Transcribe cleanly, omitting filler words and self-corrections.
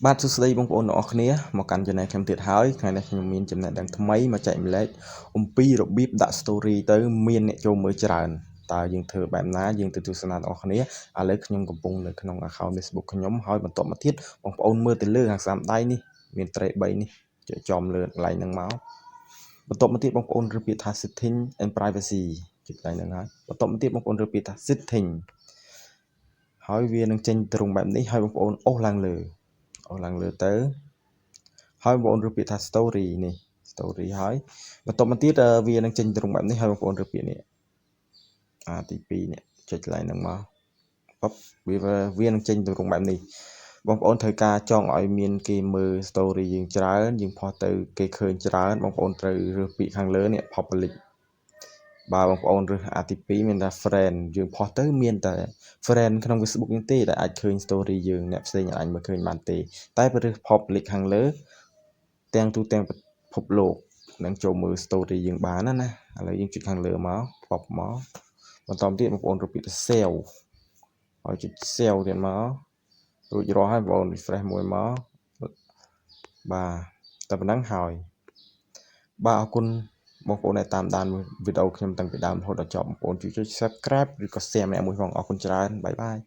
បាទសួស្តីបងប្អូនទាំងអស់គ្នាមកកាន់ Channel ខ្ញុំទៀតហើយថ្ងៃនេះខ្ញុំមានចំណេះដឹងថ្មីមកចែករំលែកអំពីរបៀបដាក់ Story ទៅមានអ្នកចូលមើលច្រើនតើយើងធ្វើបែបណាយើងទៅទស្សនាទាំងអស់គ្នាឥឡូវខ្ញុំកំពុងនៅក្នុង account Facebook ខ្ញុំហើយបន្ទាប់មកទៀតបងប្អូនមើលទៅលើខាងស្ដាំដៃនេះមានត្រេ3នេះចុចចំលើកន្លែងហ្នឹងមកបន្ទាប់មកទៀតបងប្អូនរើសពាក្យថា setting and privacy ចុចកន្លែងហ្នឹងហើយបន្ទាប់មកទៀតបងប្អូនរើសពាក្យថា setting ហើយវានឹងចេញត្រង់បែបនេះហើយបងប្អូនអូសឡើងលើអូសឡើងលើទៅហើយបងប្អូនរើសពាក្យថា story នេះ story ហើយបន្ទាប់មកទៀតវានឹងចេញត្រង់បែបនេះហើយបងប្អូនរើសពាក្យនេះអាទី2នេះចុចកន្លែងហ្នឹងមកបបវាវានឹងចេញត្រង់បែបនេះបងប្អូនត្រូវការចង់ឲ្យមានគេមើល story យើងច្រើនយើងផុសទៅគេឃើញច្រើនបងប្អូនត្រូវរើសពាក្យខាងលើនេះ public បើបងប្អូនរើសអាទី2មានតែ friend យើងផុសទៅមានតែ friend ក្នុង Facebook យើងទេដែលអាចឃើញ story យើងអ្នកផ្សេងអាចមើលឃើញបានទេតែបើរើស public ខាងលើទាំងទូទាំងពិភពលោកនឹងចូលមើល story យើងបានណាណាឥឡូវយើងចុចខាងលើមកប៉ុបមកបន្តទៀតបងប្អូនរកពាក្យថា save ហើយចុច save ទៀតមករួចរាល់ហើយបងប្អូន refresh មួយមកបាទតែប៉ុណ្ណឹងហើយបាទអរគុណបងប្អូនដែលតាមដានវីដេអូខ្ញុំតាំងពីដើមរហូតដល់ចប់បងប្អូនជួយចុច Subscribe ឬក៏ Share ម្នាក់មួយផងអរគុណច្រើន bye bye.